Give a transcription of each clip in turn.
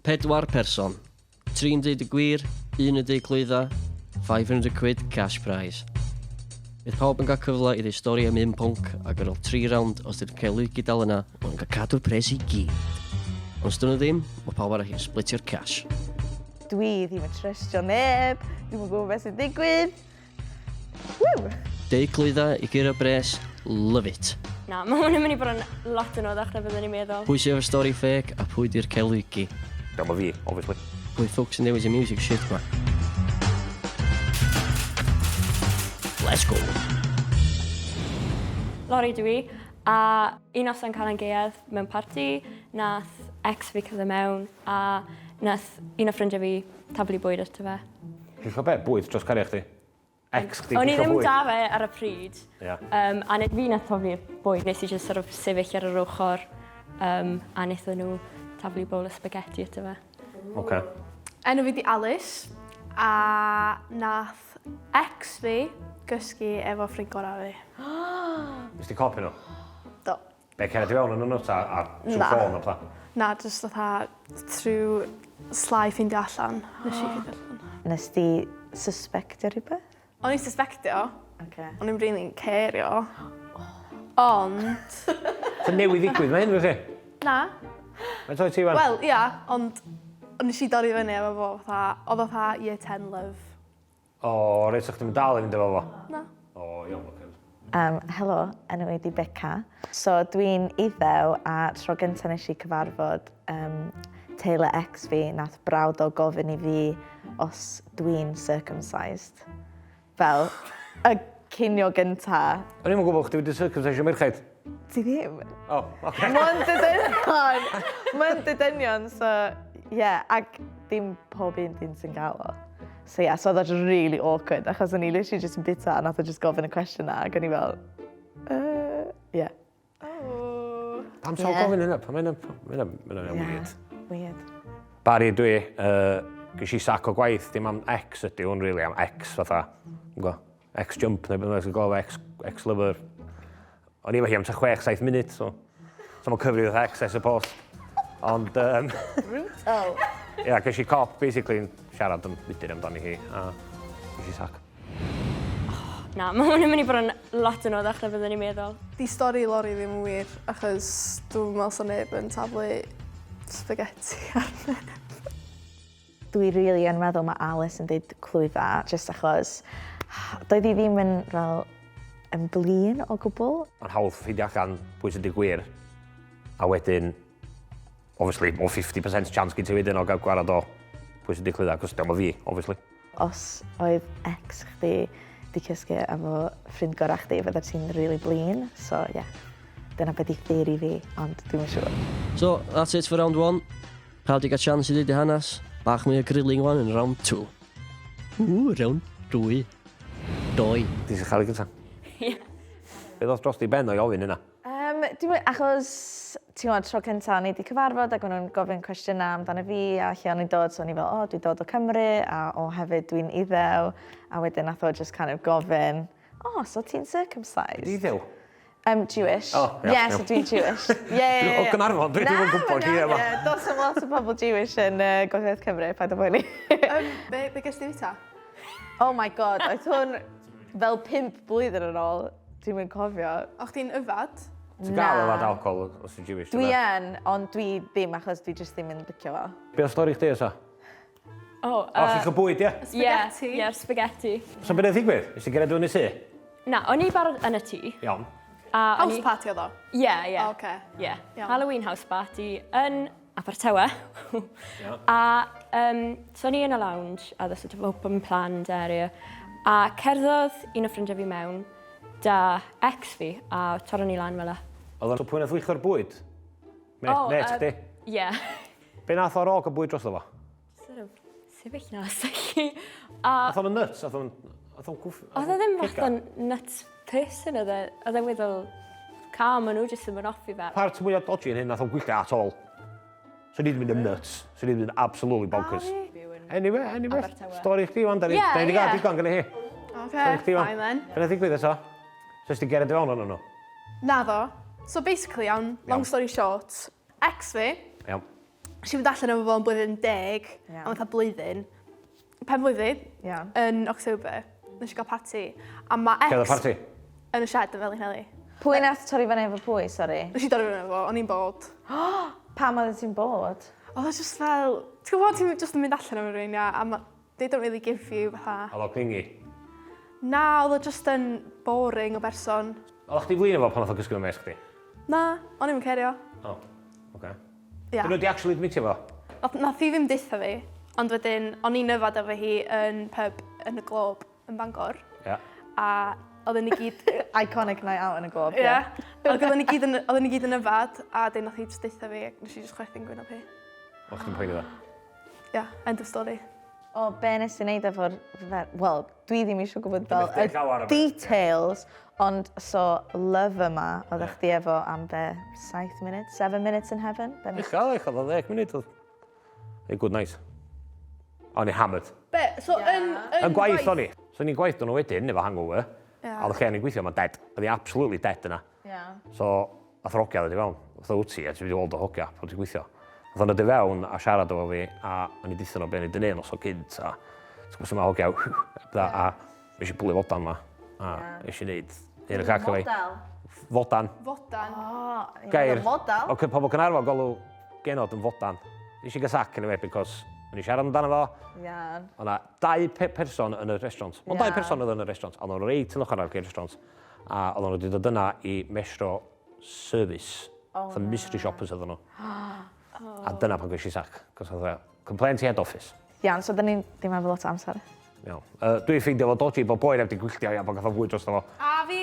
Pedwar person. Tri'n deud y gwir, un yn deud clwydda, 500 quid cash prize. Bydd pawb yn cael cyfle i ddeud stori am un pwnc ac ar ôl tri rownd, os dyn nhw'n cael lwygi dal yna, maen nhw'n cael cadw'r pres i gyd. Ond os dyn nhw ddim, mae pawb arall yn splitio'r cash. Dwi ddim yn trystio neb, dwi'm yn gwybod beth sy'n digwydd. Woo! Deud clwydda i guro bres, love it. Na, mae hwn yn mynd i bod yn lot yn oddach na byddwn i'n meddwl. Pwy sydd efo'r stori ffêc a pwy di'r celwygi? Dyma fi, obviously. Pwy ffwc sy'n dewis y music shit ma? Let's go! Lori dw i, a un noson Calan Gaeaf mewn parti, nath ex fi cyrraedd mewn a nath un o ffrindiau fi taflu bwyd ato fe. Ti'n gwybod be? Bwyd dros cariad chdi. Ex chdi O'n i pisio ddim bwyd. 'da fe ar y pryd. Ia. Um, a nid fi nath taflu'r bwyd, nes i just sort of sefyll ar yr ochr um, a wnaethon nhw taflu bowl o spaghetti ato fe. Oce. Enw fi di Alice a nath ex fi gysgu efo ffrind gorau fi. Nes ti copio nhw? Do. Be, cerdded i fewn yn nhw ta a trwy Na. ffôn a pethau? Na, jyst fatha trwy sly ffeindio allan. Nes i ffeindio allan. Nes di suspectio rhywbeth? O'n i'n suspectio. Oce. O'n i'm rili'n cerio. Ond... Ti'n newydd ddigwydd mae hyn felly? Na. Faint oed ti wan? Wel, ia, ond ond nes i dorri fyny efo fo fatha, oedd o fatha year 10 love. O, reit, so chdi'm yn dal i fynd efo fo? Na. O, iawn, oce. Um, helo, enw i di Beca. So dwi'n Iddew a tro gyntaf nes i cyfarfod um, teulu ex fi, nath brawd o gofyn i fi os dwi'n circumcised. Fel y cinio gynta. O'n i'm yn gwybod chdi wedi circumcisio merchaid. Ti ddim? O, oce. Mond y dynion! Mond y dynion, so ie, yeah, ac dim pob un dyn sy'n gael o. So ie, yeah, so oedd o just really awkward, achos o'n i literally just yn bita a nath o just gofyn y cwestiwn na, ac o'n i fel, yeah. Oh. Pam sa'n Ie. gofyn hynna? Pam hynna? Hynna, hynna Yeah. weird. Weird. Barry dwi, ges i sac o gwaith, dim am ex ydy hwn really, am ex fatha, dwi'n gwybod, ex jump neu beth bynnag sy'n gweld ex, ex lover. O'n i efo hi am tua 6-7 munud, so, so mae'n cyfri fatha ex, I suppose. Ond, um, Brutal. ia, yeah, ges i cop, basically, yn siarad yn fudur amdani hi, a ges i sac. Na, mae hwn yn mynd i bod yn lot yn oddach na byddwn i'n meddwl. Di stori Lori ddim yn wir, achos dwi'n meddwl sa neb yn taflu spaghetti ar neb. Dwi rili yn meddwl mae Alice yn deud clwydda, jyst achos doedd hi ddim yn fel yn blin o gwbl. Mae'n hawdd ffeindio allan pwy sy'n deud gwir, a wedyn, obviously, o 50% chance gen ti wedyn o gael gwarad o pwy sy'n deud clwydda, cos diolch fi, obviously. Os oedd ex chdi 'di cysgu efo ffrind gorau chdi, fydda ti'n rili blin. So ie, yeah. dyna be di theori fi, ond dwi'm yn siŵr. So, that's it for round one. Pawb di gael chance i ddeud eu hanes. Bach mwy o grilling wan yn round two. Ww, round dwy. Doi. Ti sy'n chael ei gyntaf? Ie. Be ddoth dros di ben o'i ofyn hynna? Um, dwi'n meddwl, achos, ti'n gwybod, tro cyntaf o'n i wedi cyfarfod ac o'n nhw'n gofyn cwestiynau amdano fi a lle o'n i'n dod, so o'n i fel, o, oh, dwi'n dod o Cymru, a o, hefyd dwi'n Iddew, a wedyn nath o just kind of gofyn, o, oh, so ti'n circumcised? Iddew? Jewish. Oh, ia. Yeah, so dwi'n Jewish. Yeah, yeah, yeah. O Gaernarfon, dwi ddim yn gwybod hi yma. Na, does dim lot o pobl Jewish yn Gogledd Cymru, paid â poeni. Um, be, be ges ti fita? Oh my god, oedd hwn fel pump blwyddyn yn ôl. Dwi'm yn cofio. O chdi'n yfad? Ti'n gael yfad alcohol os ti'n Jewish? Dwi yn, ond dwi ddim achos dwi jyst ddim yn licio fo. Be oedd stori chdi osa? O, O, chi'n cael bwyd, ie? Spaghetti. Ie, yeah, spaghetti. So beth oedd ddigwydd? Nes ti gerdded fewn i tŷ? Na, o'n i barod yn y tŷ. Iawn. A House party oedd o? Ie, ie. O, oce. Ie. Iawn. Halloween house party yn Abertawe. Iawn. A um, so o'n i yn y lounge, a oedd sort of open planned area. A cerddodd un o ffrindiau fi mewn, da ex fi, a torron ni lan fel 'a. Oedd o'n... So pwy nath luchio'r bwyd? Met, O, met yy, chdi? Ie. Be nath o ar ôl cael bwyd drosto fo? Sort of sefyll na, syllu. A Nath o'n nuts? Nath o'n... Nath o'n cwff... oedd e ddim fath o nuts person, oedd e, oedd e'n weddol calm, o'n nhw jyst yn mynd off i fe. Part mwyaf dodgy yn hyn, nath o'n gwylltio at all. So ni wedi mynd yn nuts. So ni wedi mynd absolutely bonkers. Anyway, anyway, Abertawe. stori chdi wan, da ni Ie, da ni wedi gael ie. digon gyda hi. Oce, Stori chdi wan. fine then. Be nath ddigwydd eto? So ti gerdded i fewn arnyn nhw? Naddo. So basically, iawn, long Iawn. story short, ex fi Iawn. Nes i fynd allan efo fo yn blwyddyn deg, am fatha blwyddyn. Pen blwydd fi, yn October, nes i gael parti. A mae ex... Lle oedd y parti? Yn y shed yn Felinheli. Pwy nath torri fyny efo pwy, sori? Nes i dorri fyny efo fo, o'n i'n bored. Pam oeddet ti'n bored? Oedd o just fel... Ti'n gwybod ti'n just yn mynd allan efo rhywun, ia, a ma, they don't really give you fatha... Oedd o'n clingy? Na, oedd o just yn boring o berson. Oeddach chdi flin efo pan nath o gysgu mewn mes chdi? Na, o'n i'm yn cerio. O, oce. Ia. Dyn nhw 'di actually admitio fo? Nath, nath hi ddim deutha fi, ond wedyn o'n i'n yfad efo hi yn pub yn y Globe yn Bangor. Ia. A oedden ni gyd... Iconic night out yn y Globe, ie. Yeah. Ac oedden ni gyd yn, oedden ni gyd yn yfad, a wedyn nath hi jyst deutha fi, ac nes i jyst chwerthin gwynab hi. O'ch chdi'n poeni ddo? Ia, end of story. O, be nes i wneud efo'r... Wel, dwi ddim eisiau gwybod fel Dwi'n y methu llawer am e. details, ond so love yma, oeddech chdi efo am be, 7 minutes? 7 minutes in heaven? Be nes- Uchel, uchel, oedd 10 munud. oedd. Hey, good night. O'n i hammered. Be? So yn... Yn gwaith o'n i. So o'n i'n gwaith o'n wedyn efo hangover. Ie. A oedd y lle o'n i'n gweithio, mae'n dead. Oedd hi absolutely dead yna. Ie. So, Nath yr hogia ddod i fewn. Fatha wyt ti, a ti wedi weld y hogia pan ti'n gweithio. Nath o'n dod i fewn a siarad efo fi, a o'n i deutha nhw be o'n i wedi neud noson gynt, a ti'n gwybod sut mae hogia, a, a nes i bwlio fodan ma, a nes i neud un o cac efo fi. Model? Fodan. Fodan. O, Gair. Model? O, pobl Caernarfon golw genod yn fodan. Nes i gael sac anyway, because o'n i siarad amdano fo. Iawn. O' 'na dau person yn y restaurant. Mond dau person oedd yn y restaurant. Oedden nhw reit yn ochr arall i'r restaurant. A oedden nhw wedi dod yna i mesro service. Oh, Fatha mystery shoppers oedden nhw. A dyna pan gwnes i sac. Cos oedd complaint i head office. Iawn, so dyn ni ddim efo lot o amser. Iawn. Uh, dwi'n ffeindio fo dodgy bod boi heb di gwylltio ia, bod gath o fwyd drosto fo. A fi?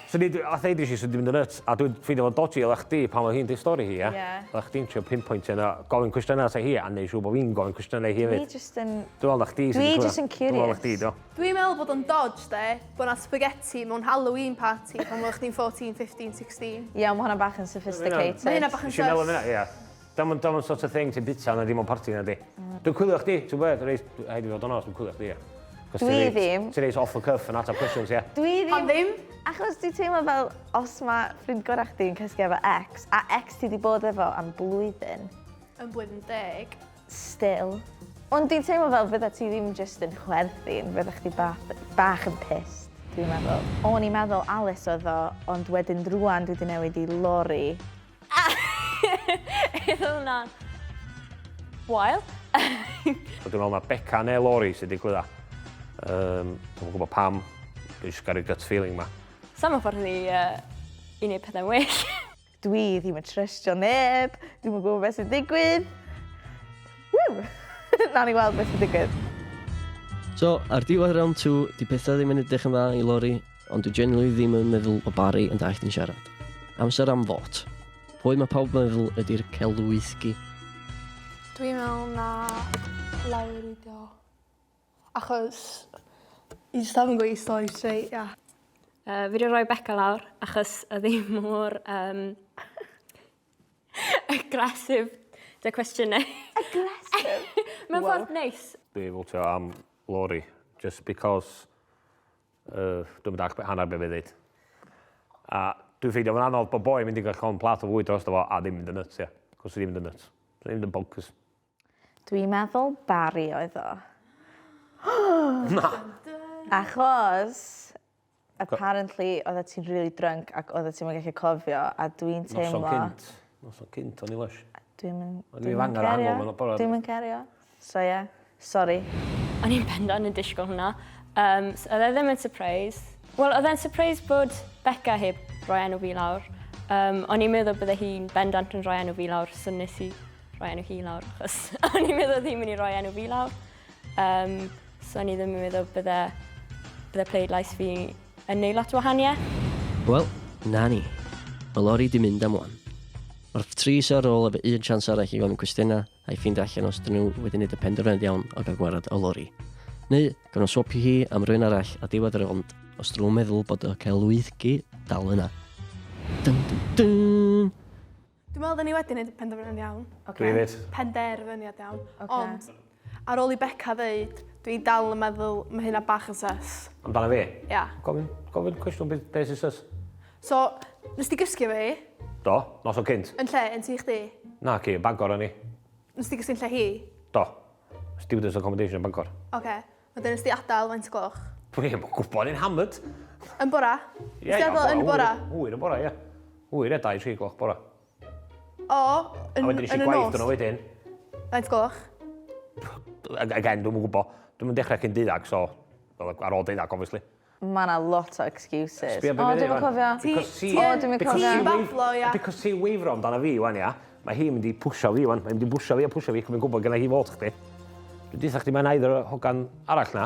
So ni, a ddeud i si, swn i'n mynd yn nuts, a dwi'n ffeindio fo'n dodgy, oeddech chdi, pan oedd hi'n deud stori hi, ia? Ie. Oeddech chdi'n trio pinpointio yna, gofyn cwestiynau ata hi, a neud siŵr bod fi'n gofyn cwestiynau i hi Dwi hefyd. just yn... Dwi'n meddwl na chdi sy'n Dwi jyst yn Dwi'n meddwl na chdi, curious. do. Dwi'n meddwl bod o'n dodge de, bod 'na spaghetti mewn Halloween party pan oeddech chdi'n 14, 15, 16. Ie, ond mae hwnna bach yn sophisticated. Mae hynna bach yn Nes i meddwl am sus. hynna, ie. Dio'm yn, dio'm yn sort of thing ti'n bita na dim ond parti na di. Dwi'n cwylio chdi, ti'n gwybod, reit, rhaid i fi fod yn onest, dwi'n cwylio chdi, ie. 'Cos Dwi ti'n reit- ddim. Ti'n reit off the cuff yn ateb cwestiwn, ie. Dwi ddim. Pam ddim? Achos dwi'n teimlo fel, os mae ffrind gorau chdi yn cysgu efo ex, a ex ti di bod efo am blwyddyn. Yn blwyddyn deg. Still. Ond dwi'n teimlo fel fydda ti ddim jyst yn chwerthin, fydda chdi bach, bach yn pissed, dwi'n meddwl. O'n i'n meddwl Alice oedd o, ond wedyn rŵan dwi 'di newid i Laurie. Oedd hwnna'n wael. So dwi'n meddwl na Beca neu Laurie sydd wedi gwylio. Um, dwi'n gwybod pam, dwi'n just gael gut feeling ma. Sam y ffordd i, uh, i wneud pethau'n well. Dwi ddim yn trystio neb, dwi'm yn gwybod beth sy'n digwydd. Ww! Nawn ni weld beth sy'n digwydd. So, ar diwedd round 2, di pethau ddim yn edrych yn dda i Lori, ond dwi genuinely ddim yn meddwl bod Barry yn dallt yn siarad. Amser am fot. Pwy mae pawb yn meddwl ydy'r celwyddgi? Dwi'n meddwl na Lowri 'di o. Achos you just haven't got your story straight, yeah. Uh, fi wedi rhoi Becca lawr achos oedd hi mor um, aggressive dy cwestiynau. Aggressive? Mewn wow. ffordd neis. Dwi fwtio am Lori, just because uh, dwi'n mynd hanner be fe ddeud. A dwi'n ffeindio fo'n anodd bod boi mynd i gael llond plat o fwyd dros fo a ddim mynd yn nuts, ia. Cos ddim mynd yn nuts. Ddim mynd yn bonkers. Dwi'n meddwl Barry oedd o. Na! Achos, apparently, oeddet ti'n really drunk ac oeddet ti'm yn gallu cofio, a dwi'n teimlo... Noson cynt. Noson cynt, o'n i lush. Dwi'm yn... O'n i fangar a hangover yn y bore. Dwi'm yn cario. So ie, yeah, sorry. O'n i'n bendant yn disgwyl hwnna. Um, so oedd e ddim yn surprise. Wel, oedd e'n surprise bod Becca heb roi enw fi lawr. Um, o'n i'n meddwl bydde hi'n bendant yn rhoi enw fi lawr, so nes i rhoi enw hi lawr, achos o'n i'n meddwl oedd hi'n mynd i roi enw fi lawr. Um, so o'n i ddim yn meddwl bydde, bydde pleidlais fi yn neud lot o wahaniaeth. Wel, na ni. Mae Lori di mynd am wan. Mae'r tri sy'n ar ôl efo un chance arall i gofyn cwestiynau a'i ffeindio allan os dyn nhw wedi gwneud y penderfyniad iawn o gael gwared o Lori. Neu, gawn nhw swapio hi am rhywun arall a diwedd y rownd os dyn nhw'n meddwl bod y celwyddgi dal yna. Dun, dun, dun! Dwi'n meddwl da ni wedi gwneud penderfyniad iawn. Okay. Dwi hefyd. Penderfyniad iawn. Ocê. Ond ar ôl i Beca ddeud, dwi dal yn meddwl mae hynna bach yn sus. Amdano fi? Ia. Gofyn, gofyn cwestiwn beth be sy'n sus. So, nes di gysgu fi? Do, noson cynt. Yn lle, yn tŷ chdi? Na ci, Bangor o'n i. Nes ti gysgu'n lle hi? Do. Students accommodation yn Bangor. Oce. Wedyn nes ti adael faint o gloch? Dwi'm yn gwybod, o'n i'n hammered. Yn bora? Ie, Nes ti adael yn y bora? Hwyr yn bora, ie. Hwyr, ie, 2-3 gloch bora. O, yn, A wedyn yn nes i y gwaith nos? dyn nhw wedyn. Faint gloch? Again, dwi'm yn gwybod. Dwi'm yn dechrau cyn deuddag, so... Ar ôl deuddag, obviously. Mae 'na lot o excuses. Sbia be O, mae'n dwi'm yn cofio. Because ti... O, dwi'm yn cofio. Ti'n bablo, ia. Because ti'n weifro amdano fi, wan, ia. Mae hi'n mynd i pwsio fi, wan. Mae'n mynd i bwsio fi a pwsio fi, cos mae'n gwybod gynna hi fod chdi. Dwi'n deutha chdi mae'n either hogan arall na,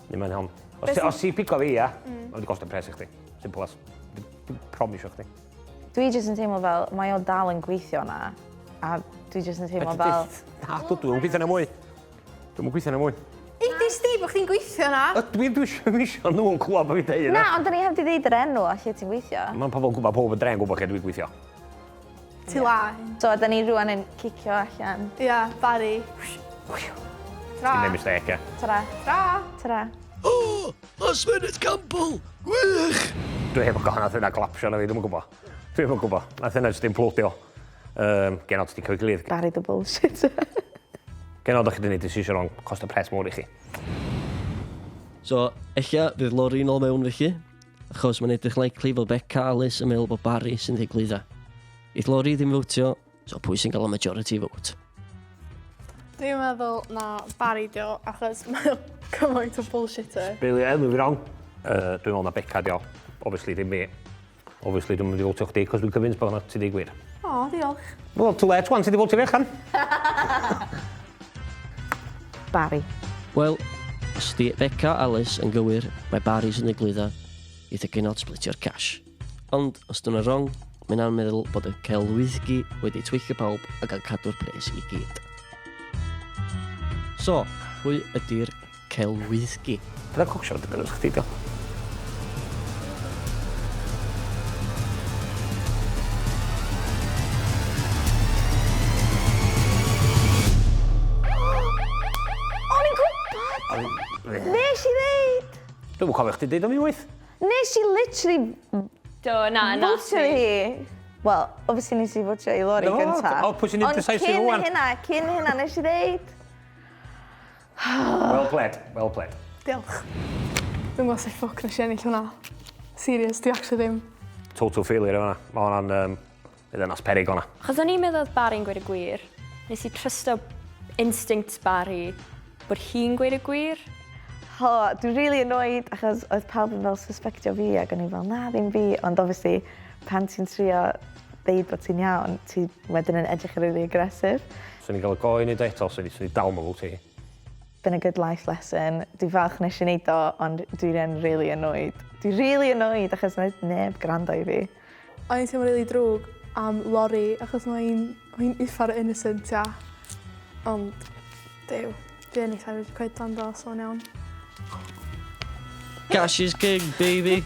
neu mae'n hon. Os ti, os ti'n pigo fi, ia, mae'n mynd i gostio pres i chdi. Simple as. Dwi'n promisio chdi. Dwi jyst yn teimlo fel, mae o dal yn gweithio na, a dwi jyst yn teimlo fel... Na, dydw, dwi'n gweithio na mwy. Dwi'm yn gweithio na mwy. Ydy Steve bod chdi'n gweithio na? Ydw i, dwi isio nhw'n clywed bod fi'n deud Na, ond da ni heb di ddeud yr enw a lle ti'n gweithio. Mae pobl yn gwybod, pob yn dre'n gwybod lle dwi'n gweithio. Ti lai. So, da ni rwan yn cicio allan. Ia, Barry. Tra. Ti'n neud mistake, ie. Tra. Tra. Tra. O! Last minute gamble! Gwych! Dwi heb gael nath yna clapsio na fi, dwi'm yn gwybod. Dwi'm yn gwybod. Nath yna jyst implodio. Um, Genod, ti cael gilydd. Barry the bullshit. Genod, o'ch chi wedi gwneud decision wrong, cost y pres mowr i chi. So, ella fydd Lori nôl mewn felly, achos mae'n edrych likely fel Beca Alice yn meddwl bod Barry sy'n ddeud Eith Lori ddim fowtio, so pwy sy'n cael y majority vote? Dwi'n meddwl na Barry dio, achos mae o cymaint o bullshitter. Billy, enw fi wrong. Dwi'n meddwl na Beca dio. Obviously, ddim fi. Obviously, dwi'n mynd i fowtio chdi, cos dwi'n convinced bod hwnna ti di gwir. O, diolch. Well, too late, wan, ti di fowtio fi allan. Barry. Wel, os di Beca Alice yn gywir, mae Barry sy'n eglwydda i y genod splitio'r cash. Ond, os dyna wrong, mae'n anodd meddwl bod y celwyddgi wedi twyllo pawb a gael cadw'r pres i gyd. So, pwy ydy'r celwyddgi? Bydd cwcsio dy gynnwys chdi, dio. O'n i'n gwybod! Nes i ddeud! Dwi'm yn cofio chdi deud am unwaith. Nes i literally Do, na, na. fotio hi. Wel, obviously nes i fotio i Lori No, gynta. o, pwy sy'n indecisive Ond rŵan? cyn hynna, cyn hynna nes i ddeud. Well played, well played. Diolch. Dwi'n gwybod sut ffwc nes i ennill hwnna. Serious, dwi actually ddim. Total failure yna. Mae hwnna'n... Um, ddynas perig o'na. Achos o'n i'n meddwl oedd Barry'n gweud y gwir. Nes i trysto instincts Barry bod hi'n gweud y gwir. Ho, dwi'n really annoyed achos oedd pawb yn fel suspectio fi ac o'n i fel na ddim fi, ond obviously pan ti'n trio ddeud bod ti'n iawn, ti wedyn yn edrych yn really aggressive. Swn i'n cael y go i wneud o eto, swn i dal mewn ti. Been a good life lesson. Dwi'n falch nes i wneud o, ond dwi'n really annoyed. Dwi'n really annoyed achos wnaeth neb gwrando i fi. O'n i'n teimlo really drwg am Lori, achos mae'n mae uffar innocent, ia. Ond, dew, dwi ennill ar y quid dan do, so iawn. Cash is king, baby!